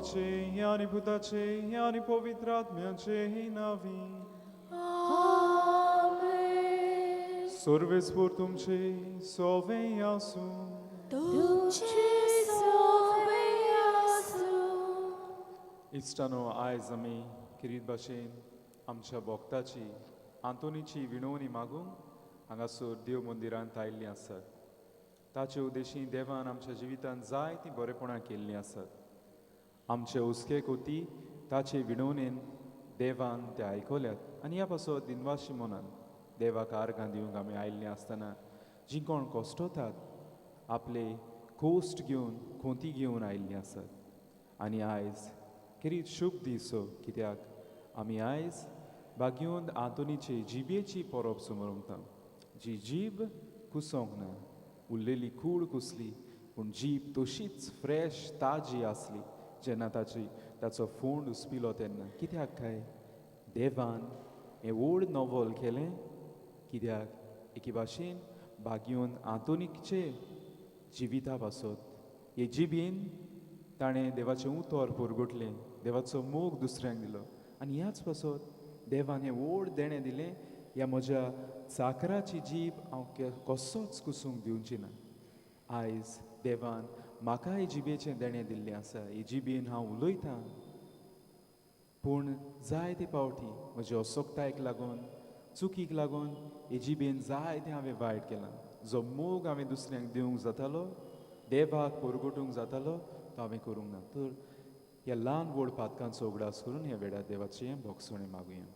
बापाचे आनी पुताचे आनी पवित्र आत्म्याचे नांवी. आमेन. सर्वेस्पोर तुमचे सोवे आसूं. तुमचे सोवे आसूं. इश्टानो, आयज आमी किरीत भाशेन आमच्या भक्ताची आंतोनीची विणवणी मागूंक हांगासर देव मंदिरांत आयिल्लीं आसात. ताचे उद्देशी देवान आमच्या जिवितांत जायतीं बरेपणां केल्लीं आसात. आमचे हुस्के कोती ताचे विणवणेन देवान ते आयकल्यात आनी ह्या पासत दिनवाशी मनान देवाक आर्गां दिवंक आमी आयिल्लीं आसतना जीं कोण कश्टतात आपले कोश्ट घेवन खोंती घेवन आयिल्लीं आसात. आनी आयज खेरीत शूभ दीस हो, कित्याक आमी आयज भाग्योन आंतोनीचे जिबेची परब समरमता. जी जीब कुसोंक ना, उरलेली कूड कुसली पूण जीब तशीच फ्रेश ताजी आसली जेन्ना ताची ताचो फोंड उसपिलो तेन्ना. कित्याक काय देवान हें व्हड नवल केलें? कित्याक एके भाशेन भाग्योन आंतोनीकचे जिविता पासत हे जिबेन ताणें देवाचें उतर परगटलें, देवाचो मोग दुसऱ्यांक दिलो आनी ह्याच पासत देवान हें व्हड देणें दिलें. ह्या म्हज्या चाकराची जीब हांव कसोच कुसूंक दिवची ना. आयज देवान म्हाका हे जिबेचें देणें दिल्लें आसा. हे जिबेन हांव उलयतां पूण जायते पावटी म्हज्या असक्तायेक लागून, चुकीक लागून हे जिबेन जायतें हांवें वायट केलां. जो मोग हांवें दुसऱ्यांक दिवंक जातालो, देवाक परगटूंक जातालो, तो हांवें करूंक ना. तर ह्या ल्हान व्हड पातकांचो उगडास करून ह्या वेळार देवाचें भोगसणें मागुया.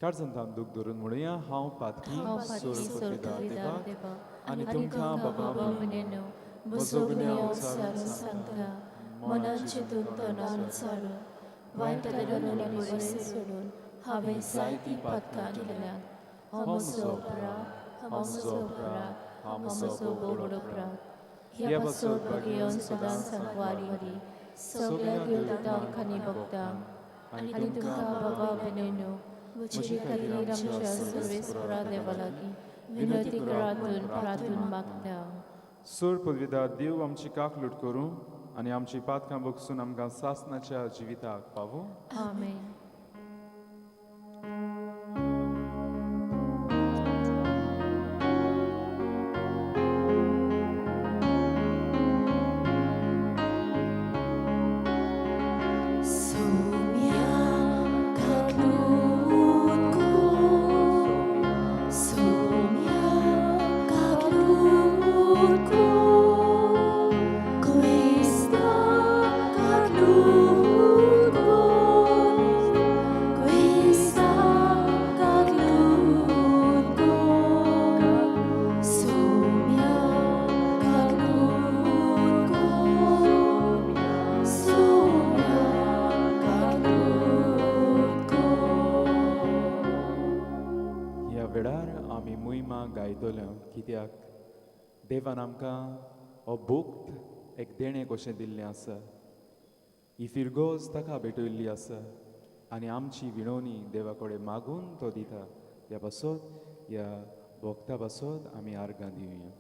काळजांत दूख धरून म्हणुया, हांव पातकी सोर देवाक आनी तुमकां बाबा म्हजो गुन्यांव सारून सांगता, मनान चिंतून तणान सारून वायट धरून आनी बरें सोडून हांवें जायतीं पातकां केल्यांत. हो म्हजो अपराध, हो म्हजो अपराध, हो म्हजो व्हड अपराध. ह्या पासत भाग्योन सदांच सांकवारी सगळ्या देवतांक आनी भक्तांक आनी तुमकां बाबा भयणीनो म्हजे खातीर आमच्या सर्वेस्परा देवा लागीं विनंती करातून प्रार्थून मागता. सोर पदवीदार देव आमची काकलूट करूं आनी आमची पातकां बगसून आमकां सासनाच्या जिविताक पावूं. आमेन. ह्या वेळार आमी मोहिमा गायतले कित्याक देवान आमकां हो भोक्त एक देणें कशें दिल्लें आसा. ही फिरगोज ताका भेटयल्ली आसा आनी आमची विणवणी देवा कडेन मागून तो दिता. त्या पासत ह्या भोक्ता पासत आमी आर्गां दिवया.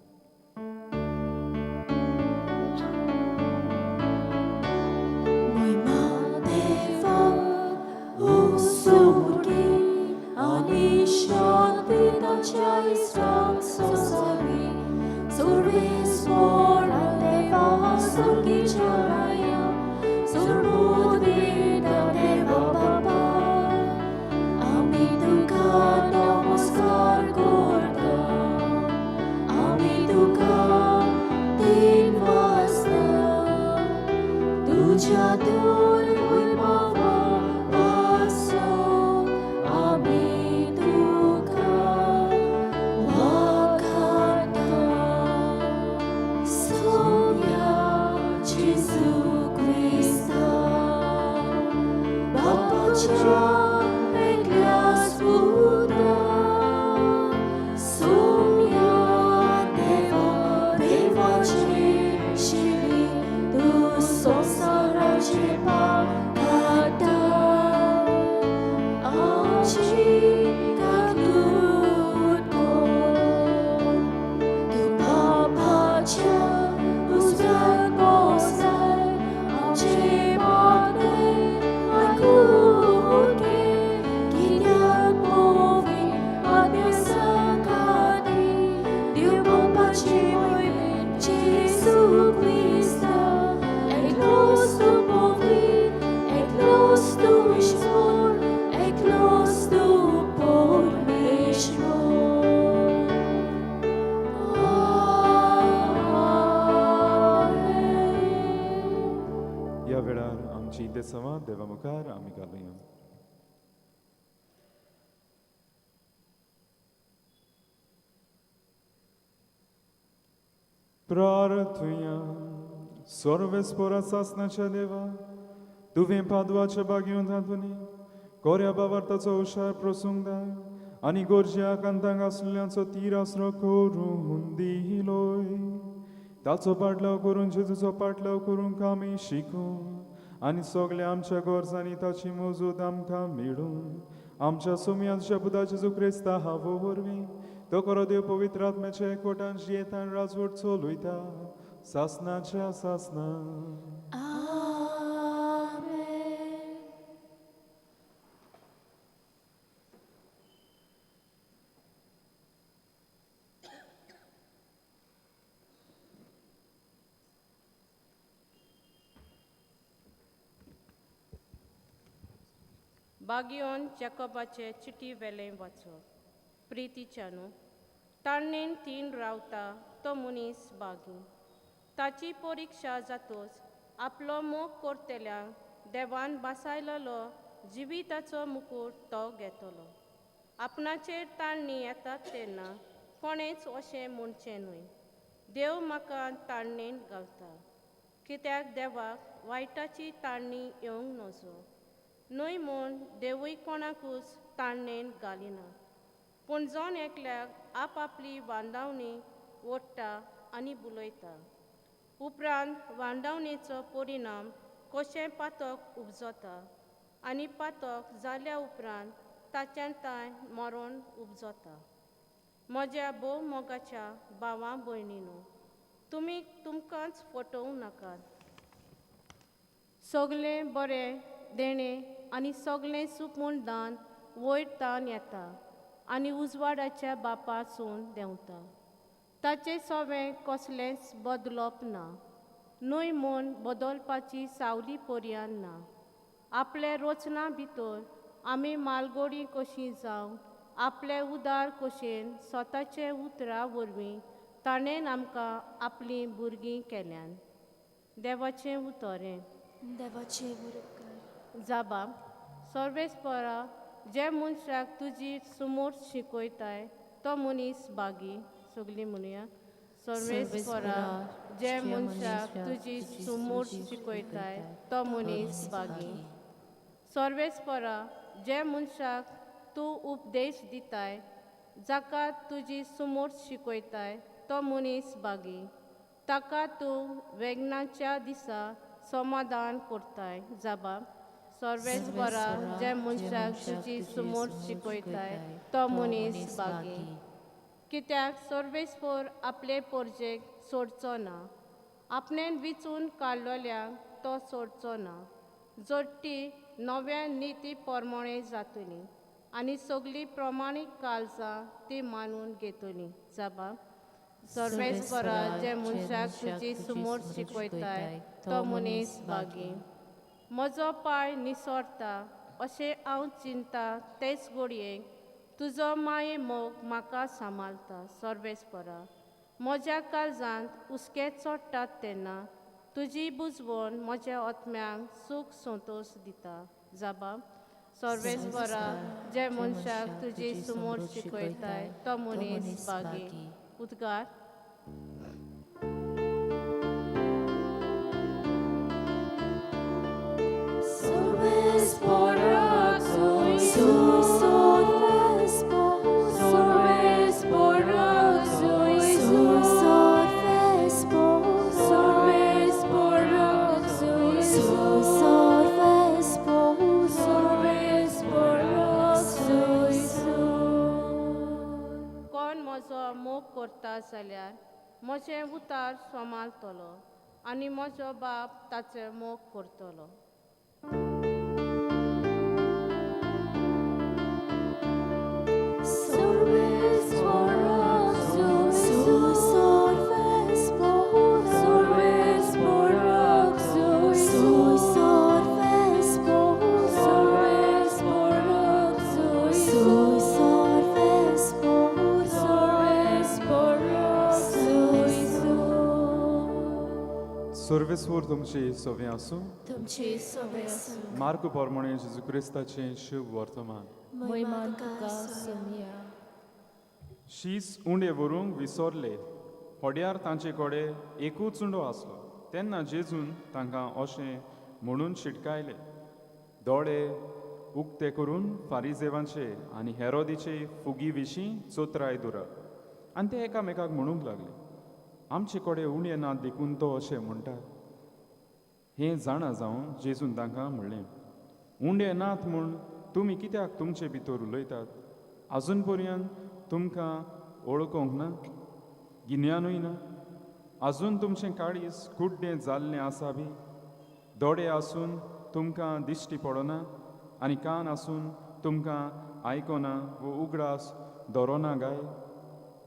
Uzak olsay, acı. मुखार आमी घालुया. प्रार्थुया. सर्वेस्पोरा सासनाच्या देवा, तुवें पादवाच्या बागेवन आंतोनी कोऱ्या बावार्थाचो हुशार प्रसंग दाय आनी गोरज्या कांतांक आसलेल्यांचो तीर आसरो करून दिलोय. ताचो पाटलाव करून जेजूचो पाटलाव करूंक आमी शिकूं आनी सगल्या आमच्या गरजांनी ताची मजूद आमकां मेळूं. आमच्या सोम्यांच्या पुता जेजू क्रिस्ता हावो वरवीं तो खरो देव पवित्र आत्म्याच्या एकवटान जियेतान राजवट चलयता सासनाच्या सासना. बागियोन जॅकॉबाचे चिटी वेलें वाचो. प्रितीच्यानू ताणेन तीन रावता तो मनीस बागी. ताची परिक्षा जातोच आपलो मोग करतल्यांक देवान बासायलेलो जिविताचो मुकूट तो घेतलो. आपणाचेर ताळणी येतात तेन्ना कोणेच अशें म्हणचें न्हय, देव म्हाका ताळणेन घालता. कित्याक देवाक वायटाची ताळणी येवंक नजो न्हय म्हूण देवूय कोणाकूच ताळणेन घालिना. पूण जण एकल्याक आपआपली वांदावणी ओडटा आनी बुलयता. उपरांत वांदावणेचो परिणाम कशें पातक उपजता आनी पातक जाल्या उपरांत ताच्यान तांय मरण उपजता. म्हज्या भोव मोगाच्या भावा भयणीनो, तुमी तुमकांच फटोवं नाकात. सगळें बरें देणें आनी सगळें सुकून दान वयर तान येता आनी उजवाडाच्या बापासून देंवता. ताचें सवें कसलेंच बदलप ना, न्हय म्हूण बदलपाची सावली पर्यान ना. आपले रचना भितर आमी मालगोडी कशी जावं आपले उदार कशेन स्वताचे उतरां वरवीं ताणें आमकां आपलीं भुरगीं केल्यान. देवाचें उतरें. देवाचें उपकार. जाबा. सर्वेस्परा, जे मनशाक तुजी सुमूर शिकयताय तो मनीस बागी. सगळीं म्हणुया. सर्वेस्परा, जे मनशाक तुजी सुमूर शिकयताय तो मनीस बागी. सर्वेस्परा, जे मनशाक तूं उपदेश दिताय, जाका तुजी सुमूर शिकयताय तो मनीस बागी. ताका तूं वेगनाच्या दिसा समाधान करताय. जाबा. सर्वेस्परा, जे मनशाक तुजी सुमूर शिकयताय तो मनीस बागी. कित्याक सर्वेस्पर आपले पोरजेक सोडचो ना, आपणें विचून काडलेल्यांक तो सोडचो ना. जोडटी नव्या निती प्रमाणे जातली आनी सगळीं प्रमाणीक काळजां ती मानून घेतली. जाबा. सर्वेस्परा, जे मनशाक तुजी सुमूर शिकयताय तो मनीस बागी. म्हजो पांय निसरता अशें हांव चिंता तेच घडयेक तुजो माये मोग म्हाका सांबाळता. सर्वेस्परा, म्हज्या काळजांत हुस्के चडटात तेन्ना तुजी बुजवण म्हज्या आत्म्यांक सूख संतोश दिता. जाबा. सर्वेस्परा, जे मनशाक तुजी सुमूर शिकयताय तो मनीस बागी. उद्गार. कोण म्हजो मोग करता जाल्यार म्हजें उतार सांबाळटलो आनी म्हजो बाप ताचो मोग करतलो. सर्वेस्वर परमेश्वर तुमची सवे आसूं. तुमची सवे आसूं. मार्क पोरमोणे जेजू क्रिस्ताचें शुभ वर्तमान. महिमा तुका सोमया. शीस उंडे व्हरूंक विसरले. होड्यार तांचे कडेन एकूच उंडो आसलो. तेन्ना जेजून तांकां अशें म्हणून शिटकायले, दोळे उक्ते करून फारिजेवांचे आनी हेरोदीचे फुगी विशीं चोत्राय दुरात. आनी ते एकामेकाक म्हणूंक लागले, आमचे कडेन उणें ना देखून तो अशें म्हणटा. हें जाणा जावन जेजून तांकां म्हणलें, उंडे नात म्हूण तुमी कित्याक तुमचे भितर उलयतात? आजून पर्यंत तुमकां वळखूंक ना, गिन्यानूय ना? आजून तुमचें काळीज कुड्डें जाल्लें आसा बी? दोळे आसून तुमकां दिश्टी पडना आनी कान आसून तुमकां आयकना वो उगडास दवरना गाय?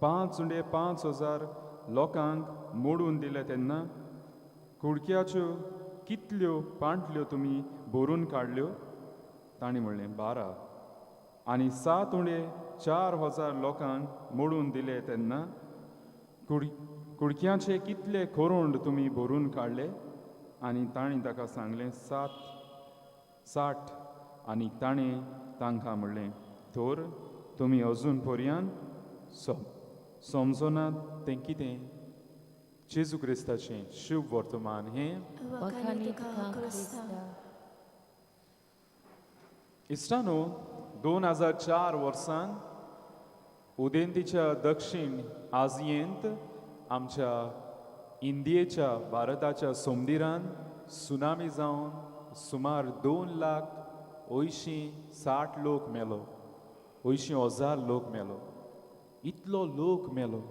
5 उंडे 5000 लोकांक मोडून दिले तेन्ना कुडक्याच्यो कितल्यो पांटल्यो तुमी भरून काडल्यो? तांणी म्हणलें, 12. आनी 7 उंडे 4000 लोकांक मोडून दिले तेन्ना कुडक्याचे कितले कोरोंड तुमी भरून काडले? आनी तांणी ताका सांगलें, 60. आनी ताणें तांकां म्हणलें, तर तुमी अजून पर्यंत समजनात तें कितें? जेजू क्रिस्ताचें शुभ वर्तमान हें. इश्टानो, 2004 वर्सान उदेंतीच्या दक्षिण आजियेंत आमच्या इंडियेच्या भारताच्या सोमदिरान सुनामी जावन सुमार 2,80,60 लोक मेलो, 80,000 लोक मेलो. इतलो लोक मेलो.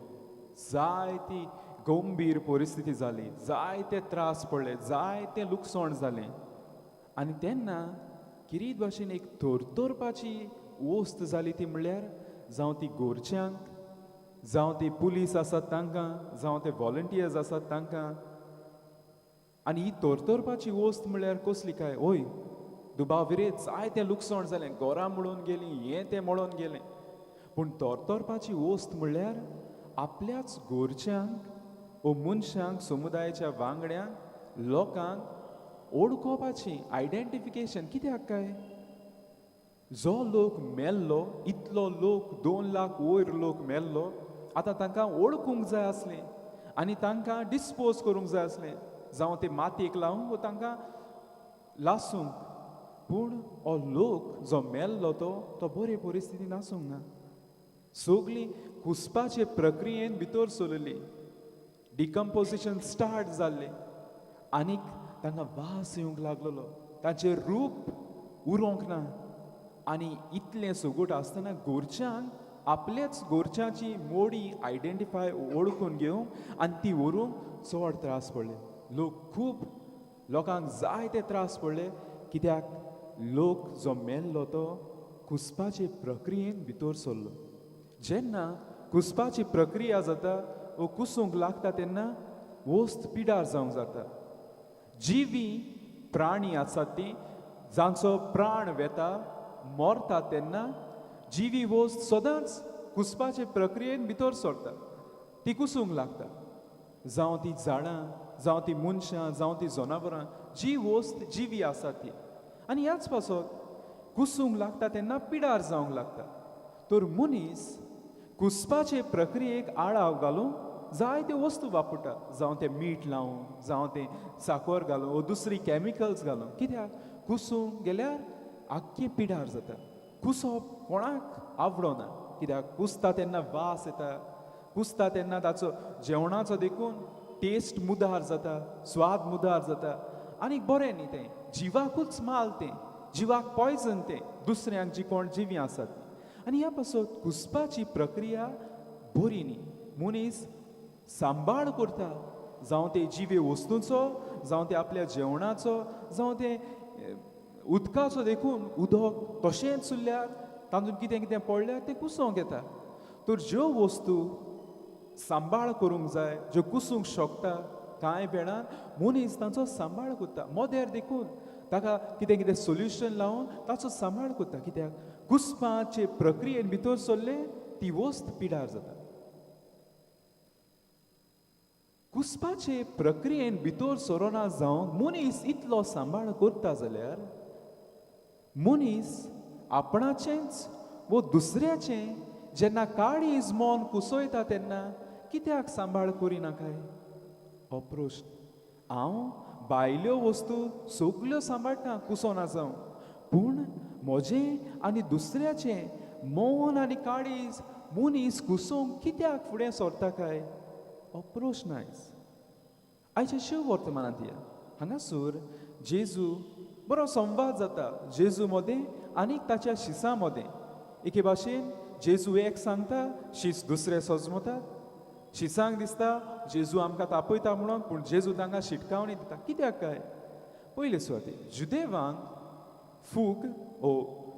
जायती गंभीर परिस्थिती जाली, जायते त्रास पडले, जायते लुकसाण जालें. आनी तेन्ना किरीत भाशेन एक थरथरपाची वस्त जाली, ती म्हणल्यार जावं ती गोरच्यांक, जावं ती पुलीस आसात तांकां, जावं ते वॉलंटियर्स आसात तांकां. आनी ही थरथरपाची वस्त म्हणल्यार कसली काय? ओय दुबाव विरेत जायतें लुकसाण जालें, घरां म्हणून गेलीं, हें तें म्हणून गेलें. पूण थरथरपाची वस्त म्हणल्यार आपल्याच गोरच्यांक ओ मनशांक, समुदायाच्या वांगड्यांक, लोकांक ओळखोवपाची आयडेंटिफिकेशन. कित्याक काय? जो लोक मेल्लो, इतलो लोक, 2 लाख वयर लोक मेल्लो, आतां तांकां ओळखूंक जाय आसलें आनी तांकां डिस्पोज करूंक जाय आसलें, जावं ते मातयेक लावंक वो तांकां लासूंक. पूण हो लोक जो मेल्लो तो बरे परिस्थितीन आसूंक ना. सगळीं कुसपाचे प्रक्रियेन भितर सरली, डिकम्पोजिशन स्टार्ट जाल्लें आनीक तांकां वास येवंक लागलेलो, तांचें रूप उरोंक ना. आनी इतलें सगूट आसतना गोरच्यांक आपल्याच गोरच्यांची मोडी आयडेंटिफाय ओळखून घेवंक आनी ती व्हरूंक चड त्रास पडले. लोक खूब, लोकांक जायते त्रास पडले. कित्याक? लोक जो मेल्लो तो कुसपाचे प्रक्रियेन भितर सरलो. जेन्ना कुसपाची प्रक्रिया जाता वो कुसूंक लागता तेन्ना वस्त पिडार जावंक जाता. जिवी प्राणी आसात ती जांचो प्राण वेता, मरता तेन्ना जिवी वस्त सदांच कुसपाचे प्रक्रियेन भितर सरता, ती कुसूंक लागता. जावं ती झाडां, जावं ती मनशां, जावं ती जनावरां, जी वस्त जिवी आसा ती. आनी ह्याच पासत कुसूंक लागता तेन्ना पिडार जावंक लागता. तर मनीस कुसपाचे प्रक्रियेक आळाव घालूंक जायत्यो वस्तू वापरता, जावं तें मीठ लावूं, जावं तें साकर घालूं वो दुसरी कॅमिकल्स घालूं. कित्याक? कुसूंक गेल्यार आख्खें पिडार जाता. कुसप कोणाक आवडना, कित्याक कुसता तेन्ना वास येता, कुसता तेन्ना ताचो जेवणाचो देखून टेस्ट मुदार जाता, स्वाद मुदार जाता आनी बरें न्ही तें, जिवाकूच माल तें, जिवाक पॉयजन तें, दुसऱ्यांक जी कोण जिवी आसात. आनी ह्या पासत कुसपाची प्रक्रिया बरी न्ही. मनीस सांबाळ करता, जावं ते जिवे वस्तूंचो, जावं ते आपल्या जेवणाचो, जावं ते उदकाचो. देखून उदक तशेंच उरल्यार तातूंत कितें कितें पडल्यार तें कुसोंक येता. तर ज्यो वस्तू सांबाळ करूंक जाय, ज्यो कुसूंक शकता, कांय वेळान मनीस तांचो सांबाळ करता. मोदेर देखून ताका कितें कितें सोल्युशन लावन ताचो सांबाळ करता. कित्याक? कुसपाचे प्रक्रियेन भितर सरले ती वस्त पिडार जाता. कुसपाचे प्रक्रियेन भितर सोरोना जावंक मनीस इतलो सांबाळ करता जाल्यार मनीस आपणाचेंच वो दुसऱ्याचें जेन्ना काळीज मन कुसयता तेन्ना कित्याक सांबाळ करिना काय? हो प्रश्न. हांव भायल्यो वस्तू सगल्यो सांबाळटा कुसोना जावं, पूण म्हजें आनी दुसऱ्याचें मन आनी काळीज मनीस कुसोवंक कित्याक फुडें सरता काय? हो प्रश्न. आयज आयच्या शिव वर्तमानांत या हांगासर जेजू बरो संवाद जाता जेजू मदें आनी ताच्या शिसां मदें. एके भाशेन जेजू एक सांगता, शीस दुसरे सजमतात. शिसांक दिसता जेजू आमकां तापयता म्हणून, पूण जेजू तांकां शिटकावणी दिता. कित्याक काय? पयले सुवातेर जुदेवांक फूग ओ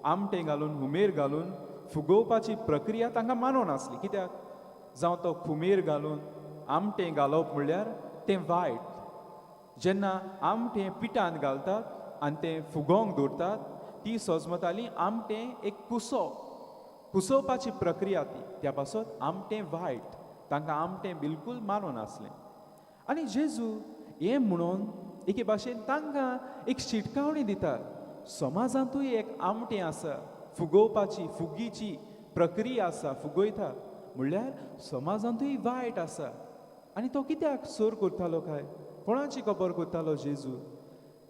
आमटें घालून हुमेर घालून फुगोवपाची प्रक्रिया तांकां मानून आसली. कित्याक? जावं तो खुमेर घालून आमटें घालप म्हणल्यार तें वायट. जेन्ना आमटें पिठान घालतात आनी तें फुगोवंक दवरतात ती सजमताली आमटें एक कुसो कुसोवपाची प्रक्रिया ती. त्या पासत आमटें वायट, तांकां आमटें बिलकूल मानून आसलें. आनी जेजू हें म्हणून एके भाशेन तांकां एक शिटकावणी दिता, समाजांतूय एक आमटें आसा, फुगोवपाची फुगीची प्रक्रिया आसा, फुगयता म्हणल्यार समाजांतूय वायट आसा. आनी तो कित्याक सोर करतालो काय? कोणाची खबर करतालो जेजू?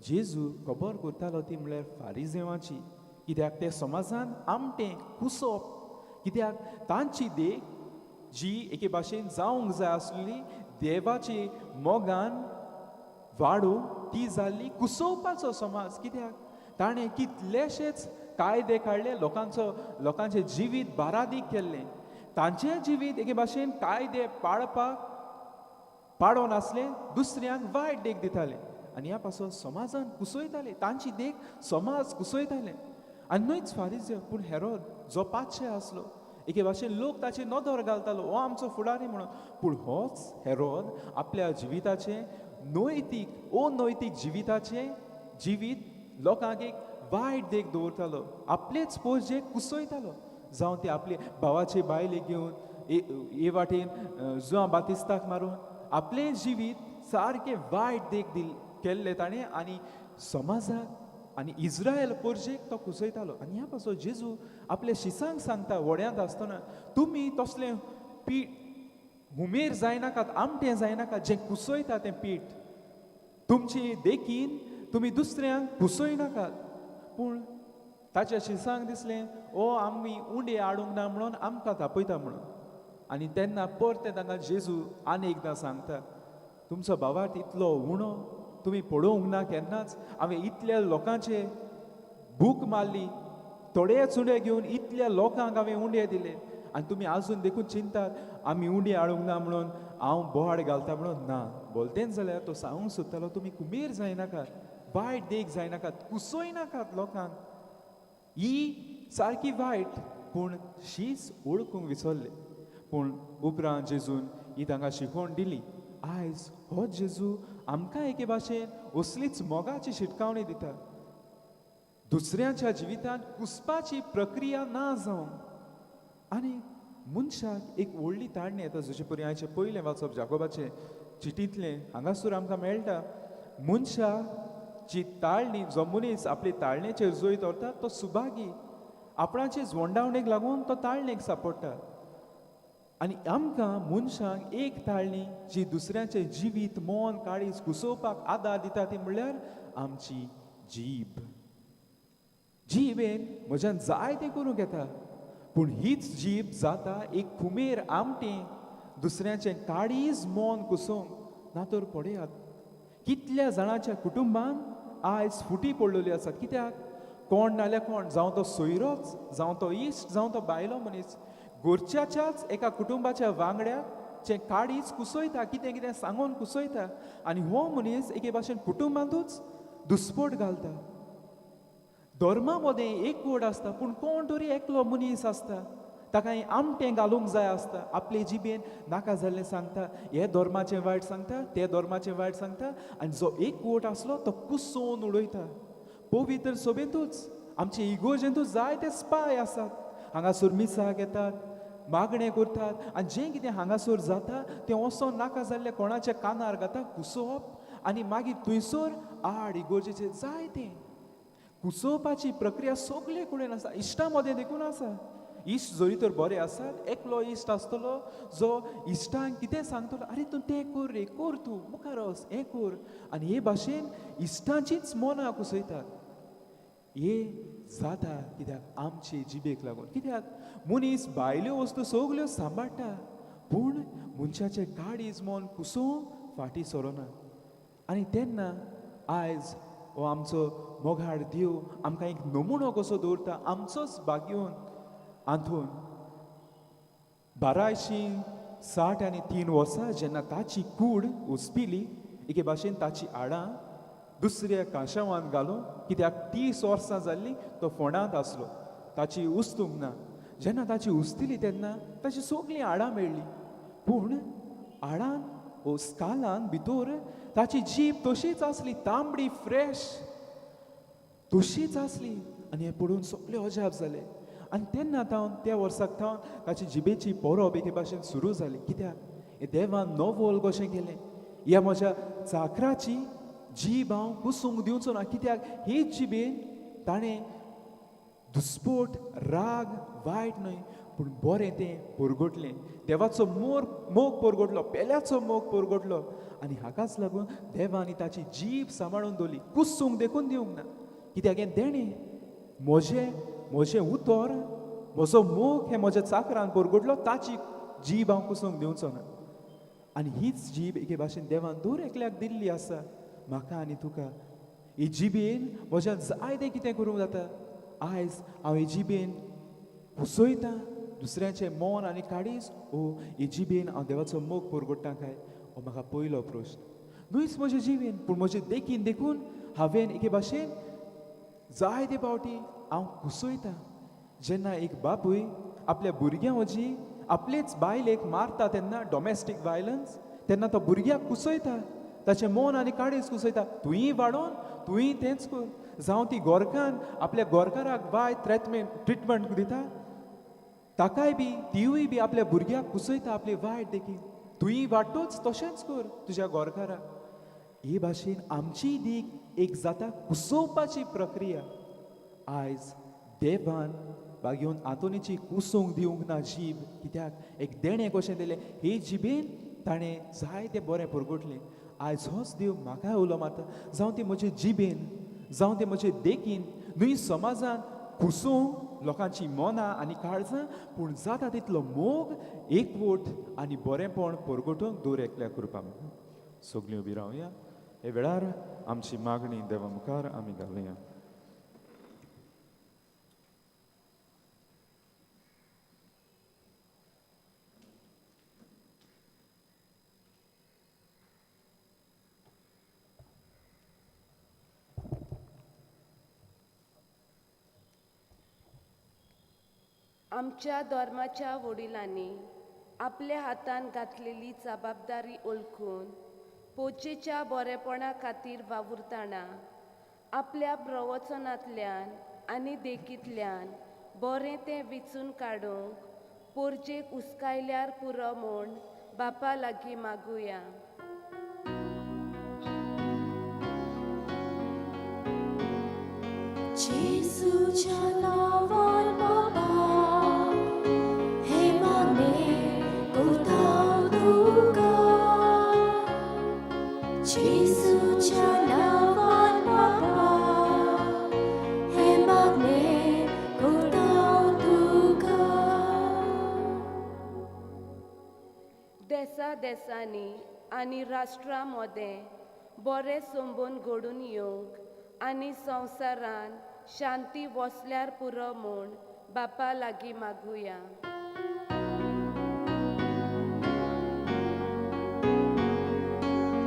जेजू खबर करतालो ती म्हणल्यार फारिजेवाची. कित्याक ते समाजान आमटें कुसप, कित्याक तांची देख जी एके भाशेन जावंक जाय आसली देवाची मोगान वाडूंक ती जाल्ली कुसोवपाचो समाज. कित्याक ताणें कितलेशेच कायदे काडले, लोकांचो लोकांचें जिवीत बारादीक केल्लें. तांचें जिवीत एके भाशेन कायदे पाळपाक पाडोन आसलें, दुसऱ्यांक वायट देख दिताले आनी ह्या पासून समाजान कुसयताले, तांची देख समाज कुसयताले. आनी न्हयच फारिजेव पूण हेरोद जो पातशे आसलो, एके भाशेन लोक ताचेर नदर घालतालो, हो आमचो फुडारी म्हणून, पूण होच हेरोद आपल्या जिविताचें नैतीक अनैतीक जिविताचें जिवीत लोकांक एक वायट देख दवरतालो, आपलेच पोरजेक कुसयतालो. जावं ते आपले भावाचे बायले घेवन ए वाटेन जुआं बातिस्ताक मारून आपलें जिवीत सारकें वायट देख दिल केल्लें ताणें आनी समाजाक आनी इज्रायल पोरजेक तो कुसयतालो. आनी ह्या पासून जेजू आपल्या शिसांक सांगता व्हड्यांत आसतना, तुमी तसलें पीठ हुमेर जायनाकात, आमटें जायनाकात, जें कुसयता तें पीठ तुमचे देखीन तुमी दुसऱ्यांक कुसयनाकात. पूण ताच्या शिसांक दिसलें, ओ आमी उंडे हाडूंक ना म्हणून आमकां तापयता म्हणून. आनी तेन्ना परतें तांकां जेजू आनी एकदां सांगता, तुमचो भावार्थ इतलो उणो तुमी पळोवंक ना केन्नाच, हांवें इतल्या लोकांचे भूक मारली, थोडेच उंडे घेवन इतल्या लोकांक हांवें उंडे दिले आनी तुमी आजून देखून चिंतात आमी उंडे हाडूंक ना म्हणून हांव बोहाड घालता म्हणून. ना बोलतेंच जाल्यार तो सांगूंक सोदतालो, तुमी कुमेर जायनाकात, वायट देख जायनाकात, कुसयनाकात लोकांक, ही सारकी वायट. पूण शीस वळखूंक विसरले. पूण उपरांत जेजून ही तांकां शिकवण दिली. आयज हो जेजू आमकां एके भाशेन असलीच मोगाची शिटकावणी दिता, दुसऱ्यांच्या जिवितांत कुसपाची प्रक्रिया ना जावंक. आनी मनशाक एक व्हडली ताळणी येता, जशें परी आयचें पयलें वाचप जाकोबाचें चिटींतलें हांगासर आमकां मेळटा, मनशाक जी ताळणी, जो मनीस आपले ताळणेचेर जैत दवरता तो सुभागी, आपणाचे झवंडावणेक लागून तो ताळणेक सापडटा. आनी आमकां मनशांक एक ताळणी जी दुसऱ्यांचें जिवीत मन काळीज कुसोवपाक आदार दिता ती म्हणल्यार आमची जीब. जिबेन म्हज्यान जाय तें करूंक येता, पूण हीच जीब जाता एक कुमेर आमटें दुसऱ्यांचें काळीज मन कुसोवंक. ना तर पळयात कितल्या जाणांच्या कुटुंबान आयज फुटी पडलेली आसात. कित्याक? कोण नाल्यार कोण, जावं तो सोयरोच, जावं तो इश्ट, जावं तो बायलो मनीस, गोरच्याच्याच एका कुटुंबाच्या वांगड्याक जें काळीज कुसयता, कितें कितें सांगून कुसयता आनी हो मनीस एके भाशेन कुटुंबांतूच दुस्पोट घालता. धर्मा मदें एकवट आसता, पूण कोण तरी एकलो मनीस आसता ताका आमटें घालूंक जाय आसता, आपले जिबेन नाका जाल्लें सांगता, हे धर्माचें वायट सांगता, ते धर्माचें वायट सांगता आनी जो एकवट आसलो तो कुसोवन उडयता. पवित्र सोबेंतूच आमचे इगोर्जेंतूच जायते स्पाय आसात, हांगासर मिसाक येतात, मागणें करतात आनी जें कितें हांगासर जाता तें वचोन नाका जाल्लें कोणाच्या कानार घाता कुसोवप आनी मागीर थंयसर आड इगोर्जेचें जाय तें कुसोवपाची प्रक्रिया सगळे कडेन आसा. इश्टा मदें देखून आसा. इश्ट जरी तर बरे आसात, एकलो इश्ट आसतलो जो इश्टांक कितें सांगतलो, आरे तूं तें कर रे, कर तूं मुखार वच, हें कर. आनी हे भाशेन इश्टांचीच मनां कुसयतात. हे जाता कित्याक आमचे जिबेक लागून. कित्याक मनीस भायल्यो वस्तू सगल्यो सांबाळटा पूण मनशाचें काळीज मन कुसोवंक फाटीं सरना. आनी तेन्ना आयज हो आमचो मोगाळ देव आमकां एक नमुनो कसो दवरता आमचोच भाग्योन आंतून 1263 वर्सां जेन्ना ताची कूड उसपिली एके भाशेन ताची हाडां दुसऱ्या काशावान घालून, कित्याक 30 वर्सां जाल्लीं तो फोंडांत आसलो, ताची उस्तूंक ना. जेन्ना ताची उस्तिली तेन्ना ताची सगळीं हाडां मेळ्ळीं पूण हाडान ओ स्कालान भितर ताची जीब तशीच आसली, तांबडी फ्रेश तशीच आसली. आनी हें पळोवन सगळे अजाप जाले. आनी तेन्ना थावन त्या वर्साक थावन ताची जिबेची परब एके भाशेन सुरू जाली. कित्याक हें देवान नवल कशें केलें, ह्या म्हज्या चाकराची जीब हांव कुसूंक दिवचो ना. कित्याक हे जिबेन ताणें दुस्पोट राग वायट न्हय पूण बरें तें परगटलें, देवाचो मोग परगटलो, पेल्याचो मोग परगटलो. आनी हाकाच लागून देवान ताची जीब सांबाळून दवरली, कुसूंक देखून दिवंक ना. कित्याक हें देणें म्हजें म्हजें उतर म्हजो मोग हें म्हज्या चाकरान परगटलो, ताची जीब हांव कुसूंक दिवचो ना. आनी हीच जीब एके भाशेन देवान दर एकल्याक दिल्ली आसा, म्हाका आनी तुका. ही जिबेन म्हज्यान जायतें कितें करूंक जाता. आयज हांव ही जिबेन कुसयतां दुसऱ्याचें मन आनी काळीज, ओ ही जिबेन हांव देवाचो मोग परगट्टा काय, हो म्हाका पयलो प्रश्न. न्हूच म्हजे जिबेन पूण म्हजे देखीन देखून हांवें एके भाशेन जायते फावटी हांव कुसयतां. जेन्ना एक बापूय आपल्या भुरग्यां वजी आपलेच बायलेक मारता तेन्ना डोमेस्टीक वायलन्स, तेन्ना तो भुरग्याक कुसयता, ताचें मन आनी काळीज कुसयता, तुंय वाडोवन तुंय तेंच कर. जावं ती गोरकान आपल्या गोरकाराक वायट ट्रिटमेंट दिता, ताकाय बी तिवूय बी आपल्या भुरग्याक कुसयता आपली वायट देखीन, तुंय वाडटोच तशेंच कर तुज्या गोरकाराक. हे भाशेन आमची दीक एक जाता कुसोवपाची प्रक्रिया. आयज देवान बागेवन आंतोनीची कुसूंक दिवंक ना जीब, कित्याक एक देणें कशें दिलें, हे जिबेन ताणें जायतें बरें परगटलें. आयज होच देव म्हाकाय उलो मारता, जावं तें म्हजे जिबेन जावं तें म्हजे देखीन, न्हय समाजान कुसूंक लोकांची मनां आनी काळजां, पूण जाता तितलो मोग एकवट आनी बरेंपण परगटूंक दर एकल्या करपा. सगळीं उबी रावया हे वेळार आमची मागणी देवा मुखार आमी घालुया. आमच्या धर्माच्या वडिलांनी आपल्या हातान घातलेली जबाबदारी ओळखून पोचेच्या बरेपणा खातीर वावुरतना आपल्या प्रवचनांतल्यान आनी देखींतल्यान बरें तें विचून काडूंक पोरजेक उस्कायल्यार पुरो म्हूण बापा लागीं मागुया. जेजूच्या नांवान बाबा हे मागणें करता तुका, जेजूच्या नांवान बाबा हे मागणें करता तुका. देसा देसांनी आनी राष्ट्रां मदें बरें संबंद घडून येवंक आनी संवसारान शांती वसल्यार पुरो म्हूण बापा लागीं मागुया.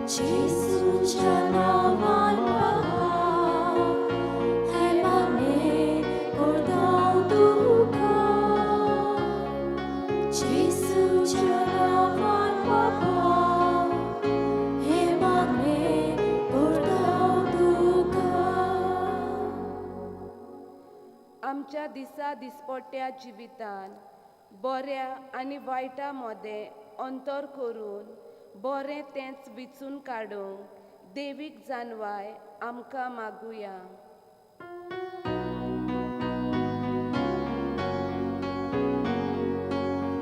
जेजूच्या नांवान बाबा हे मागणें करता तुका, जेजूच्या नांवान बाबा हे मागणें करता तुका. आमच्या दिसा दिसपट्ट्या जिवितान बऱ्या आनी वायटा मदें अंतर करून बरें तेंच विचून काडूंक देवीक जानवाय आमकां मागुया.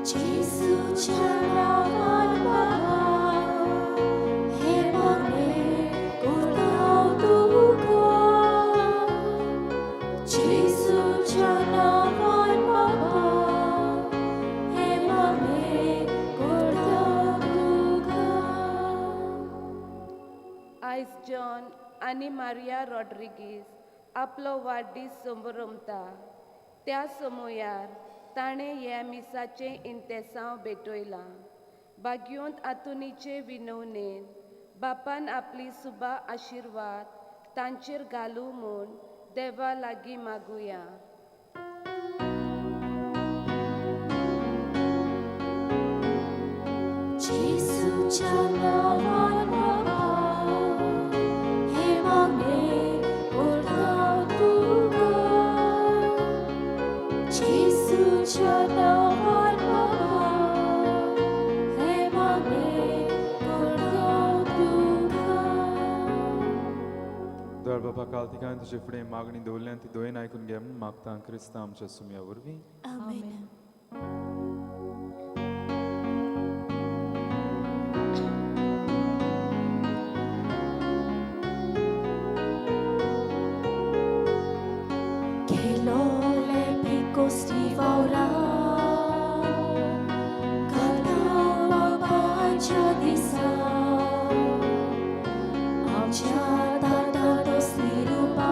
जेजूच्या नांवान बाबा हे मागणें करता हांव तुका. जेजूच्या नांवान बाबा हे मागणें करता तुका. आयज जॉन आनी मारिया रॉड्रिगीस आपलो वाडदीस संभ्रमता. त्या समयार ताणें ह्या मिसाचें इंतेसांव भेटयलां. भाग्योंत आतुनीचे विनवणेन बापान आपली सुबा आशिर्वाद तांचेर घालूं म्हूण देवा लागीं मागुया. जेजूच्या नांवान बाबा हे मागणें करता हांव तुका. जेजूच्या नांवान बाबा हे मागणें करता हांव तुका. दर बापा काल तिकान तुजे फुडें मागणी दवरल्यान ती दोयन आयकून घे म्हूण मागता क्रिस्तांव आमच्या सुमया वरवीं. आमेन. Kelole picosti vaura Kalta babaच्या दिसा आमच्या ताटात असली रुपा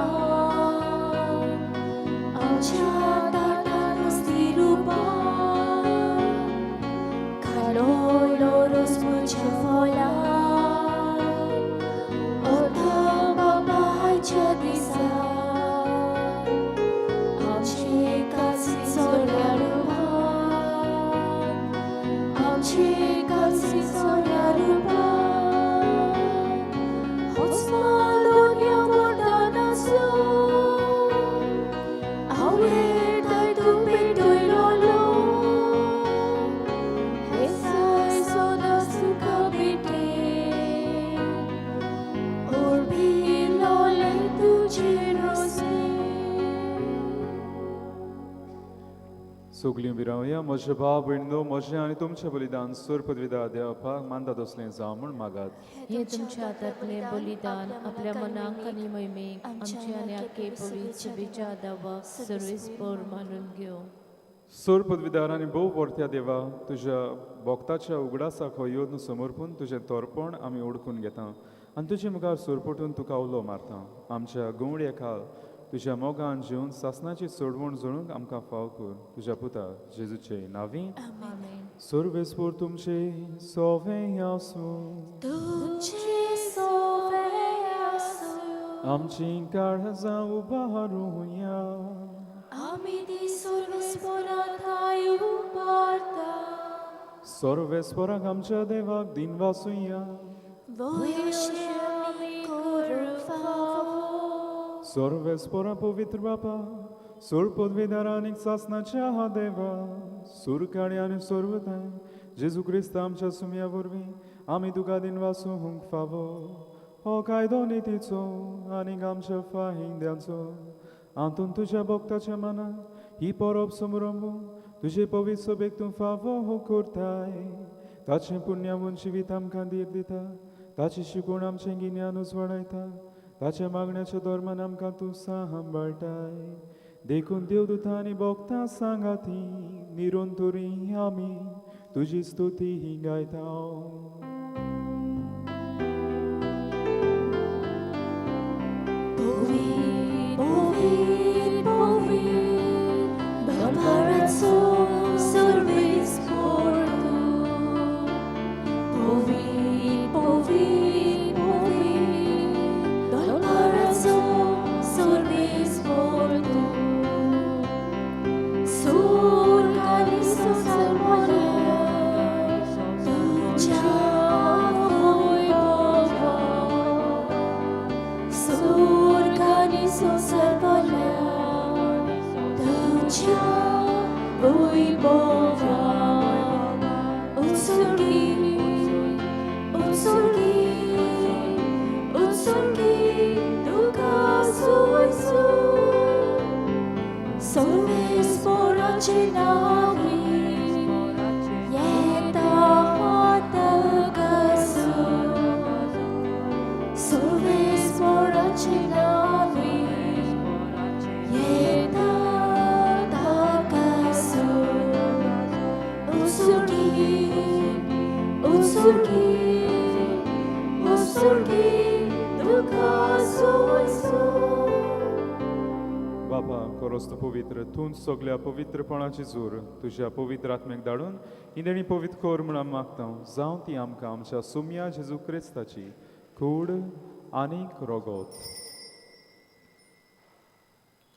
आमच्या ताटात असली रुपा खालोलो रोसपुच्या फोला ओता बाबाच्या दिसा आमचे कासी सोऱ्या रुपान आमचे कासी सोऱ्या रुपान होच मालोन्या मोटान आसूं आवडे तूं पेटयलोलो हे साय सोदा सुखा भेटे ओरबिलोले तुझे रोसने. सगलीं उबी रावया. म्हजे भाव भयणीनो, म्हजें आनी तुमचें बलिदान सोर पदवीदार देवपाक मानता तसलें जावं म्हूण मागात. हे तुमच्या हातांतलें बलिदान आपल्या मनाक आनी मोहिमेक आमच्या आनी आखे पवित्र सभेच्या दावाक सर्वेस्पर मानून घेवं. सोर पदवीदार आनी भोव वर्त्या देवा, तुज्या भक्ताच्या उगडासाक हो यत्न समर्पून तुजें तोरपण आमी ओडकून घेता आनी तुजे मुखार सोरपटून तुका उलो मारता. आमच्या गंवड्या खाल तुज्या मोगान जेवन सासनाची सोडवण जोडूंक आमकां फाव कर तुज्या पुता जेजूचे नांवी. आमेन. सर्वेस्पर तुमचे सोवें आसूं. तुझे सोवे आसूं. आमची काळजां उबारुया. आमी ती सर्वेस्परा ठांय उबारता. सर्वेस्पराक आमच्या देवाक दिन वासुया. वयशे आमी करूंक फावो. सर्वेस्परा पवित्र बापा, सोर पदवीदार आनीक सासनाच्या देवा, सुरकाडी आनी सर्वताय जेजू क्रिस्त आमच्या सुमया वरवीं आमी तुका दिन वासूंक फावो. हो कायदो नितीचो आनीक आमच्या फाहिंद्यांचो आंतून तुज्या भक्ताच्या मनाक ही परब समरंबू तुजे पवित्र सभेक तूं फावो हो करताय. ताचें पुण्यावून जिवीत आमकां धीर दिता, ताची शिकवण आमचें गिन्यान उजवाडायता, ताच्या मागण्याच्या धर्मान आमकां तूं सांबाळटाय. देखून देवदूतां आनी भक्तां सांगाती निरंतरी आमी तुजी स्तुती गायता. Povi, povi, povi, Babarazzo service porto. Povi, povi, povi, Babarazzo service porto. Sur caliso salmone, tuja voi baba. Sur caniso salvole, tuja Vaibhava. उत्सर्गी उत्सर्गी उत्सर्गी तुका सोयसू सर्वेस्पराचे नांवी येता हातगासू सर्वेस्पराचे नांवी येता ताकासू. उत्सर्गी उत्सर्गी उत्सर्गी तुका सोयसू. बापा कोरोस तूं पवित्र, तूं सगल्या पवित्रपणाची जोर तुज्या पवित्र आत्म्याक धाडून ही देणी पवित्र कर म्हूण आमी मागता. जावं ती आमकां आमच्या सुम्या जेजू क्रिस्ताची कूड आनीक रोगोत.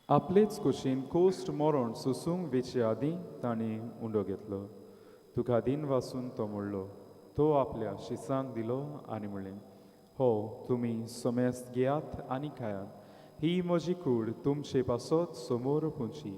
आपलेच कुशीन कोश्ट मरण सोसूंक वेचे आदीं ताणें उंडो घेतलो. तुका दिन वासून तो म्हणलो, तो आपल्या शिसांक दिलो आनी म्हणलें, हो तुमी समेस्त घेयात आनी खायात, ही म्हजी कूड तुमचे पासत समोर पुंची.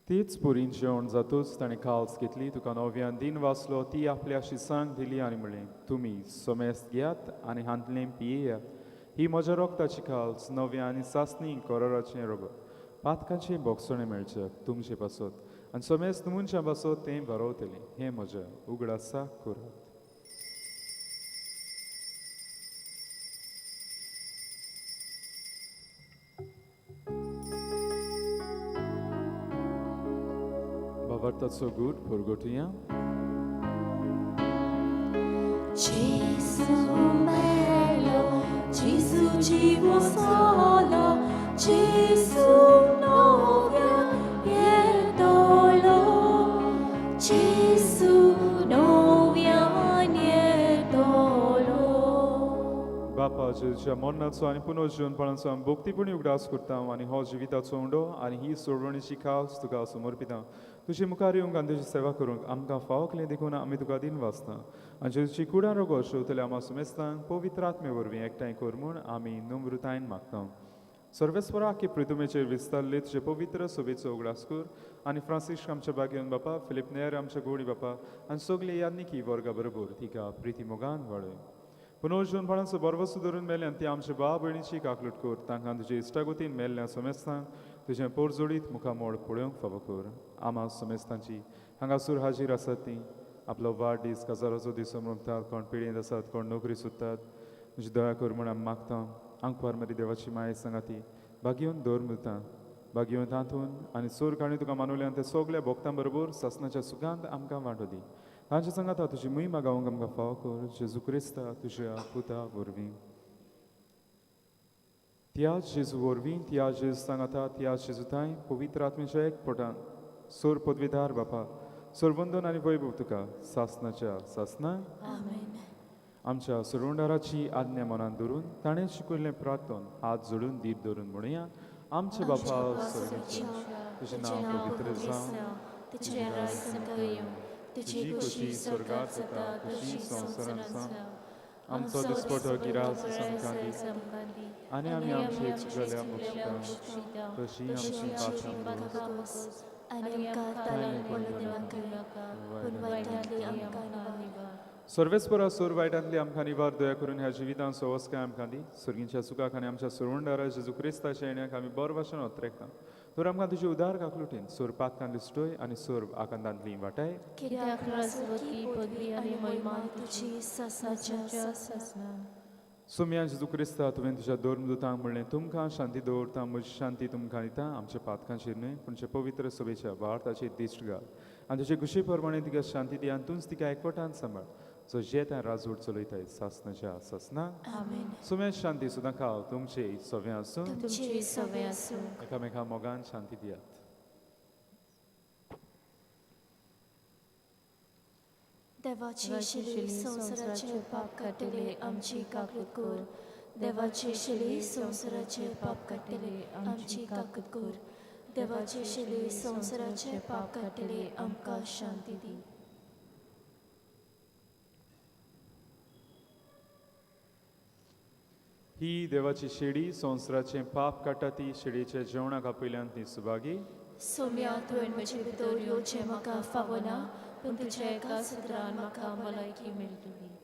तीच पुरीन जेवण जातूच ताणें काल्स घेतली, तुका नव्यान दिन वाचलो, ती आपल्या शिसांक दिली आनी म्हणलें, तुमी समेस्त घेयात आनी हांतलें पियेयात, ही म्हज्या रोगताची काल्स नव्या आनी सासणी कराराचें रोगत, पातकाचें बोगसणें मेळचें तुमचे पासत आनी समेस्त मनशां पासत तें बरोवतलें. हें म्हज्या उगडासाक करात. भावार्थाचो गूट पुरगोटया. Gesù bello, Gesù cibo solo, Gesù novia nietolo, Gesù novia nietolo. बापा जेजूच्या मरणाचो आनी पुनर्जीवनपणाचो आमी भक्तीपणी उगडास करता आनी हो जिविताचो उंडो आनी ही सोडवणीची खास तुका समर्पिता. तुजे मुखार येवंक आनी तुजी सेवा करूंक आमकां फावो केलें देखून आमी तुका दिन वाचता. आनी जेजूची कुडां रोगो शेवतल्या आमा सुमेस्तांक पवित्र आत्मे वरवीं एकठांय कर म्हूण आमी नम्रतायेन मागता. सर्वेस्वरा की पृथुमेचेर विस्तारले तुजे पवित्र सोबेचो उगडास कर आनी फ्रांसिस्क आमच्या बागेवन बापा, फिलीप नेर आमच्या गोडी बापा आनी सगळे यादनिकी वर्गा बरोबर तिका प्रिती मोगान वाडय. पुनर्जीवनपणाचो बरवसो धरून मेल्यान ती आमच्या भाव भयणीची काकलूट कर. तांकां तुजे इश्टागतीन मेल्ल्या समेस्तांक तुजें पोरजोडीत मुखामोळ पळोवंक फावो कर. आमा समेस्तांची हांगासूर हाजीर आसात ती आपलो वाडदीस काजाराचो दीस समजतात, कोण पिळयेंत आसात, कोण नोकरी सोदतात, तुजी दया कर म्हूण आमी मागता. आंकवार मरी देवाची माये सांगाती बागेवन दवर मुता बागेवन तातून आनी सोर काणी तुका मानवल्यान ते सगल्या भोक्तां बरोबर सासनाच्या सुखांत आमकां वांटो दी. तांचे सांगाता तुजी मोहिमा गावंक आमकां फावो कर. जेजू क्रिस्ता तुज्या पुता वरवीं. त्या जेजू वरवीं, त्या जेजू सांगाता, त्या जेजूताय पवित्र आत्म्याच्या एकपटान सोर पदवीधार बापा सोरवंदन आनी वैभव तुका सासनाच्या सासना. आमच्या सोरवंडाराची आज्ञा मनान धरून ताणें शिकयल्लें प्रार्थन हात जोडून धीर धरून म्हणुया. आमचे बापा स्वर्गाचे, तुजें नांव पवित्र जावं, तुजें राज्य येवं, तुजी खोशी स्वर्गात जाता तशी संवसारांत जावं. आमचो दिसपटो गिरास आमकां दी आनी आमी आमची चुकल्या बक्षिता तशी आमची पात्रां बोगस आनी आमकां तालान पडूं दिनाका, पूण वायटांतली आमकां निवार. सर्वेस्परा सोर वायटांतली आमकां निवार. दया करून ह्या जिवितान सवस्काय आमकां दी. सुर्गींच्या सुखाक आनी आमच्या सोरवंडारा जेजू क्रिस्ताच्या येण्याक आमी बरो भाशेन ओतरेकता. तर आमकां तुजी उदार काकलुटीन सोर पातकांतली सुटय आनी सोर आकांतांतली वाटाय. कित्याक राजवटी पदवी आनी महिमा तुजी सासनाच्या सासना. सुम्या जेजू क्रिस्ता, तुवें तुज्या धर्मदूतांक म्हणलें, तुमकां शांती दवरता, म्हजी शांती तुमकां दिता. आमच्या पातकांचेर न्हय पूण तुज्या पवित्र सभेच्या भारताचेर दिश्ट घाल आनी तुजे खुशी प्रमाणे तिका शांती दी आनी तूंच तिका एकवटान सांबाळ, जो जेता राजवट चलयताय सासनाच्या सासना. सुम्या शांती सुद्दां खाव तुमचे सवे आसूं, तुमचे सवे आसूं. एकामेका मोगान शांती दियात. देवाची शिली संवसाराचे पाप काडटले आमची काकूत कर. देवाची शिली संवसाराचे पाप काडटले आमची काकूत कर. देवाची शिली संवसाराचे पाप काडटले आमकां शांती दी. ही देवाची शेडी संवसाराचें पाप काडटा ती शेडीच्या जेवणाक आपयल्यान ती सुभागी. सोम्या तुवें म्हजे भितर येवचें म्हाका फावना, पूण तुज्या एका सुत्रान म्हाका भलायकी मेळटली.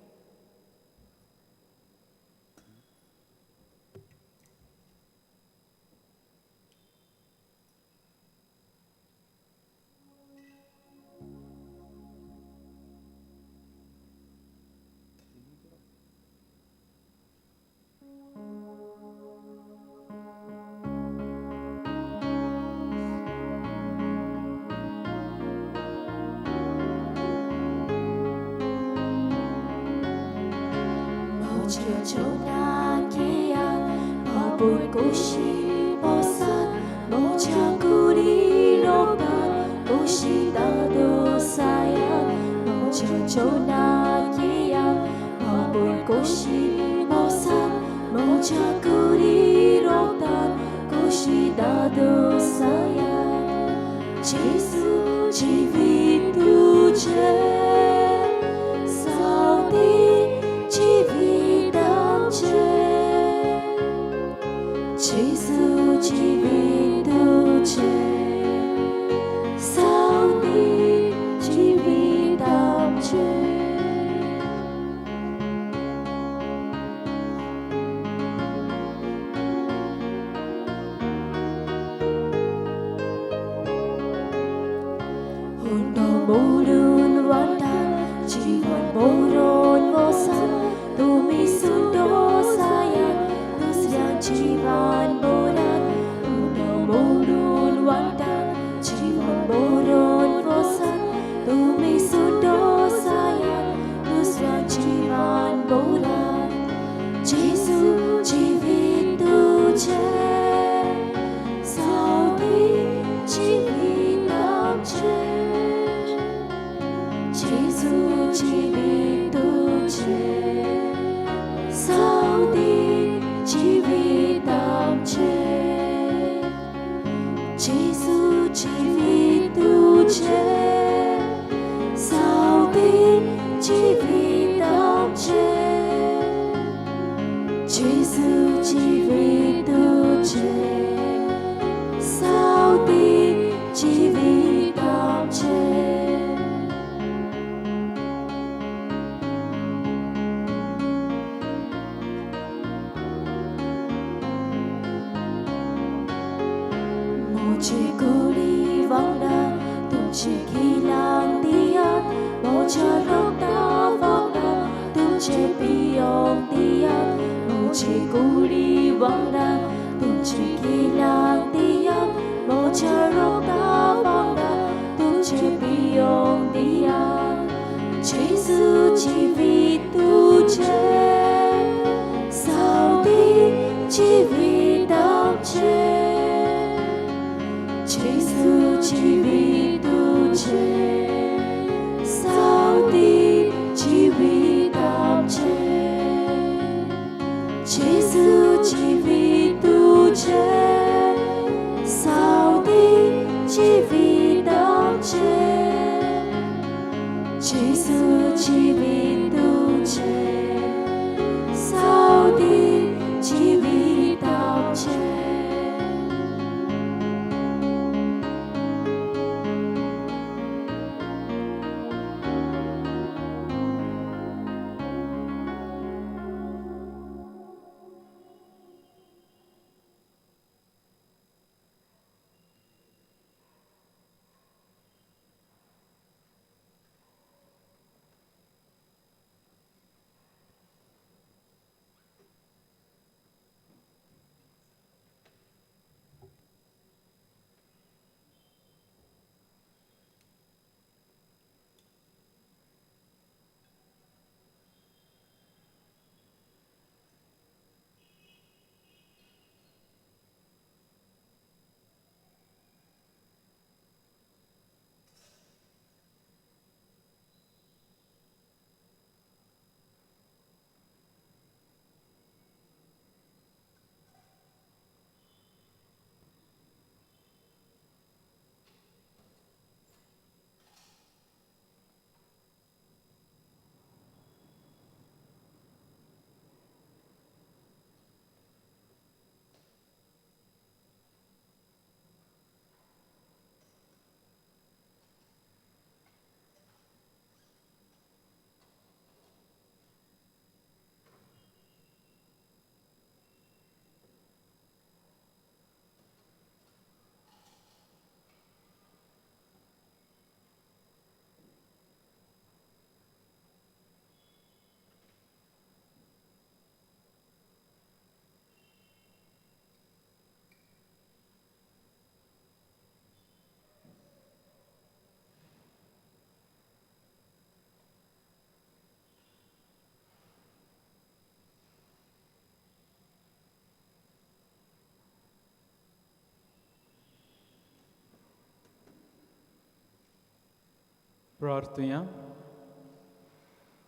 प्रार्थुया.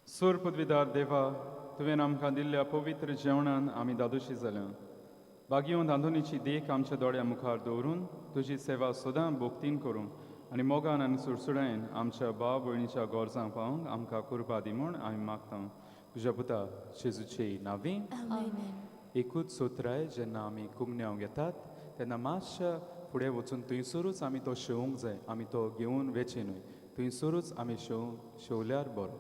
सूर पदवीदार देवा, तुवें आमकां दिल्ल्या पवित्र जेवणान आमी दादोशी जाल्या. बागयोन आंतोनीची देख आमच्या दोळ्या मुखार दवरून तुजी सेवा सदां भोक्तीन करूंक आनी मोगान आनी सुडसुडायेन आमच्या भाव भयणीच्या गरजांक पावूंक आमकां कुरपा दी म्हूण आमी मागता तुज्या पुता जेजूचे नांवी. एकूच सोत्राय जेन्ना आमी कुमन्यांव घेतात तेन्ना मातशा फुडें वचून थंयसरूच आमी तो शेवूंक जाय, आमी तो घेवन वेचें न्हय, थंयसरूच आमी शेवल्यार बरो.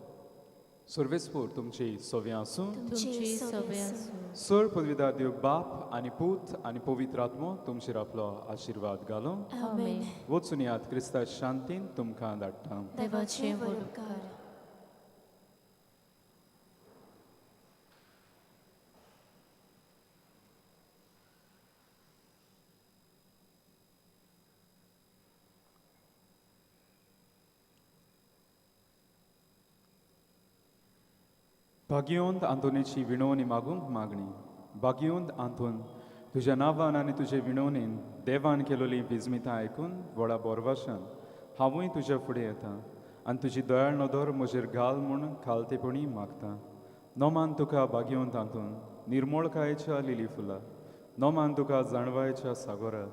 सर्वेस्पोर तुमची सव्या आसूं. तुमची सव्या आसूं. सर पदवीदार देव बाप आनी पूत आनी पवित्र आत्मो तुमचेर आपलो आशिर्वाद घालूं. आमेन. वचून यात क्रिस्ता शांतीन तुमकां धाडटा. देवाचे व्हड उपकार. भाग्यवंत आंतोनीची विणवणी मागूंक मागणी. भाग्यवंत आंतोन, तुज्या नांवान आनी तुजे विणवणेन देवान केलोली विजमितां आयकून व्हडा बोरवाशान हांवूय तुज्या फुडें येता आनी तुजी दयाळ नदर म्हजेर घाल म्हूण खालतेपणी मागता. नोमान तुका भाग्यवंत आंतोन, निर्मोळकायेच्या लिली फुला, नोमान तुका जाणवायेच्या सागोरा,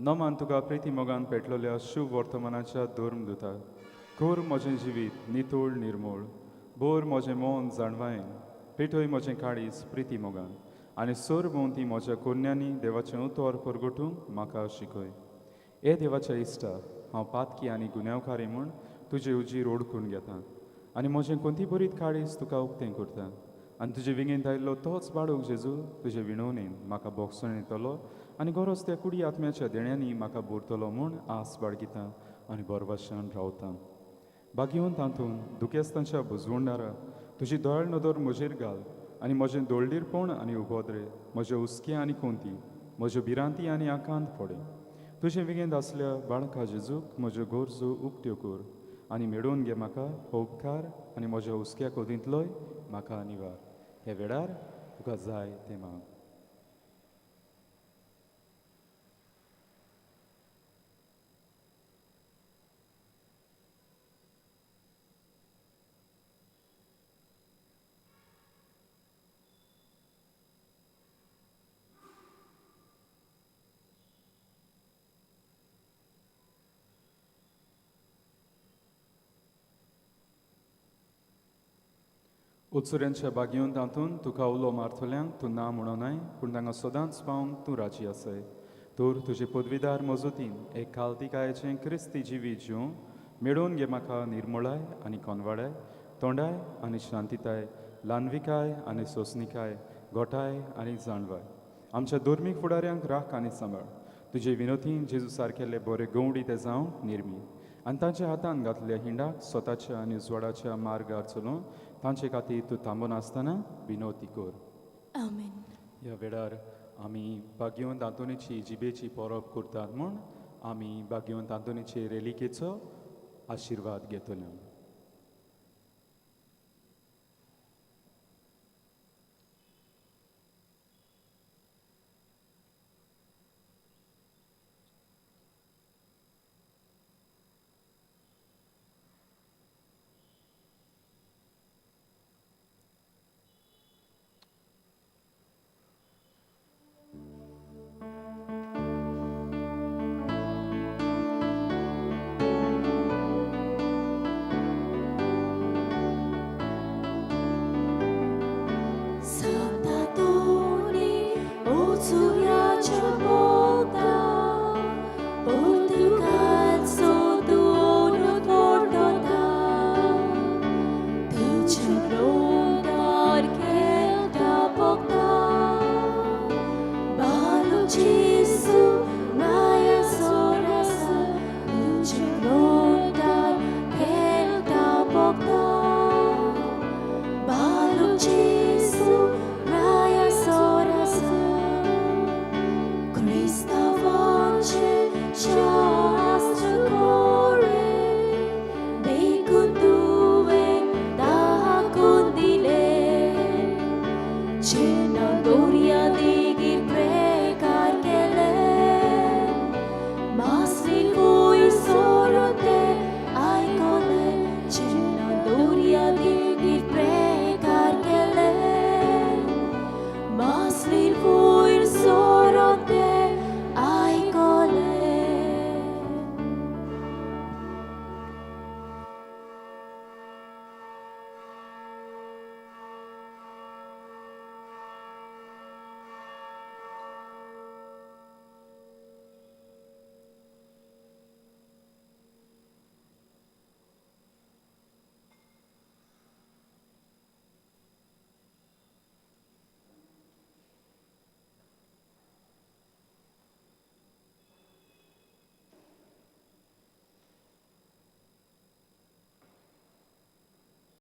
नोमान तुका प्रिती मोगान पेटलोल्या शुभ वर्तमानाच्या धर्म दुता. कर म्हजें जिवीत नितळ निर्मोळ, बोर म्हजें मन जाणवायेन, पेटय म्हजें काळीज प्रिती मोगान आनी सर भोंवती म्हज्या कोन्यांनी देवाचें उतर परगटूंक म्हाका शिकय. हे देवाच्या इश्टा, हांव पातकी आनी गुन्यांवकारी म्हूण तुजे उजीर ओडकून घेता आनी म्हजें कोंती बरीत काळीज तुका उक्तें करता आनी तुजे विंगेंत आयिल्लो तोच बाळूक जेजू तुजे विणवणेन म्हाका बोगसण येतलो आनी गरज त्या कुडी आत्म्याच्या देण्यांनी म्हाका भरतलो म्हूण आस बाळगिता आनी बोरवाशान रावता. भाग्यवंत तातूंत दुखेस्तांच्या बुजवंडारा तुजी दयाळ नदर म्हजेर घाल आनी म्हजें दोळडीरपण आनी उपद्रे, म्हज्यो हुस्के आनी कोंती, म्हज्यो भिरांती आनी आकांत पडे. तुजे विंगेंत आसल्या बाळका जेजूक म्हज्यो गरजो उक्त्यो कर आनी मेळोवन घे म्हाका हो उपकार आनी म्हज्या हुस्क्या कोदींतलोय म्हाका निवार. हे वेळार तुका जाय तें माग. उत्सुऱ्यांच्या बागेवन तातूंत तुका उलो मारतल्यांक तूं ना म्हणोनाय, पूण तांकां सदांच पावंक तूं राजी आसाय. तर तुजे पदवीदार मजतीन एक खालतिकायेचें क्रिस्ती जिवीत जिवूं मेळोवन घे म्हाका निर्मळाय आनी कोनवाडाय, तोंडाय आनी शांतिताय, ल्हानविकाय आनी सोंसणिकाय, गोठाय आनी जाणवाय. आमच्या धर्मीक फुडाऱ्यांक राख आनी सांबाळ. तुजे विनोतीन जेजू सारकेले बरे गंवडी ते जावंक निर्मी आनी तांच्या हातान घातल्या हिंडाक स्वताच्या आनी उजवाडाच्या मार्गार चलोवन तांचे खातीर तूं थांबनासतना विनोती कर. आमेन. ह्या वेळार आमी भाग्यवंत आंतोनीची जिबेची परब करतात म्हूण आमी भाग्यवंत आंतोनीचे रेलिकेचो आशिर्वाद घेतले.